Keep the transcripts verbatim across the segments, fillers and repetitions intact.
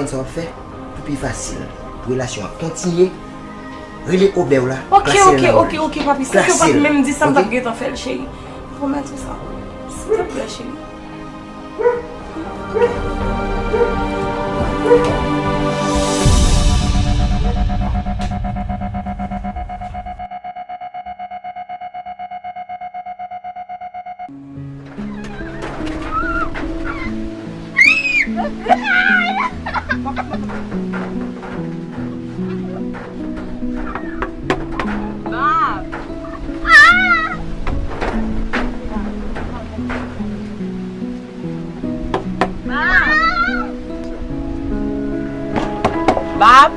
Konn sa w ap fè pou pi fasil, pou relasyon an kontinye. Rele Obè w la, ok, klase l nan ròl li. Ok, ok, papi, si w pa t menm di sa, m t ap gentan fè l, cheri. M pwomèt ou sa. Silvouplè, cheri. Bab! Bab! Bab!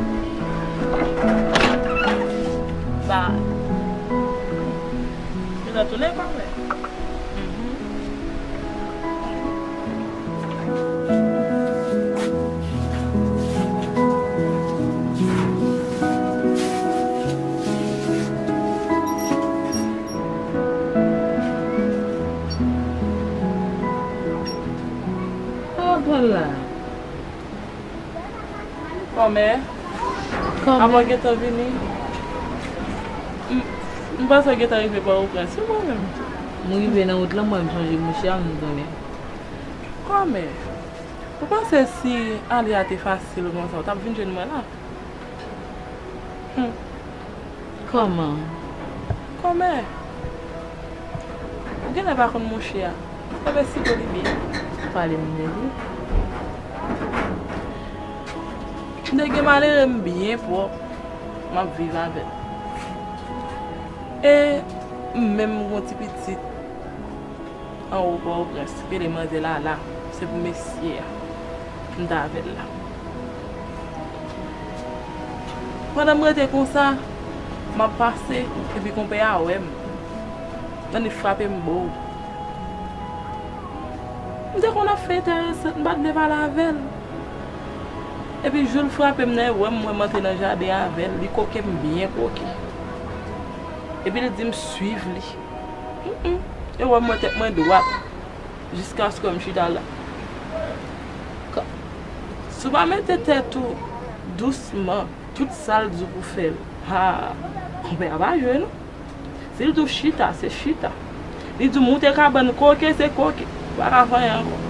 Bab! Yo ta tounen kòmè. Sa w ap pran la? Kòmè. Kòmè. Avan w gentan vini. M, m panse w gentan rive Pòtoprens, wi, mwen menm. M rive nan wout lan, mwen, m chanje mouche a, m tounen. Kòmè. Ou panse si ale a te fasil konsa, ou t ap vin jwenn mwen la? Hmm. Kòman? Kòmè. Ou genlè pa konn mouche a. Enben, sipo li byen. Pale m de li. M te gen malere m byen pwòp. M ap viv avè l. E m menm m gon ti pitit anwo Pòtoprens, rele manzè Lala, se pou mesye a m t avè l la. Pandan m rete konsa, m ap pase, epi konpè a wè m. Nan li frape m bo. M te konn ap fè enteresan, m pa t vle pale avè l. Epi jou l frape m nan, e wè m, wè m antre nan jaden avè l, li koke m byen koke. Epi l di m swiv li. Mm, mm. E wè m wè tèt mwen dwat jiskaske m chita la. Ka-, si w pa mete tèt ou dousman, tout sa l di w pou fè l, ha, konpè a pa jwe non. Si l di w chita, se chita. Li di w moute kabann koke, se koke. Ou pa ka fè anyen ankò.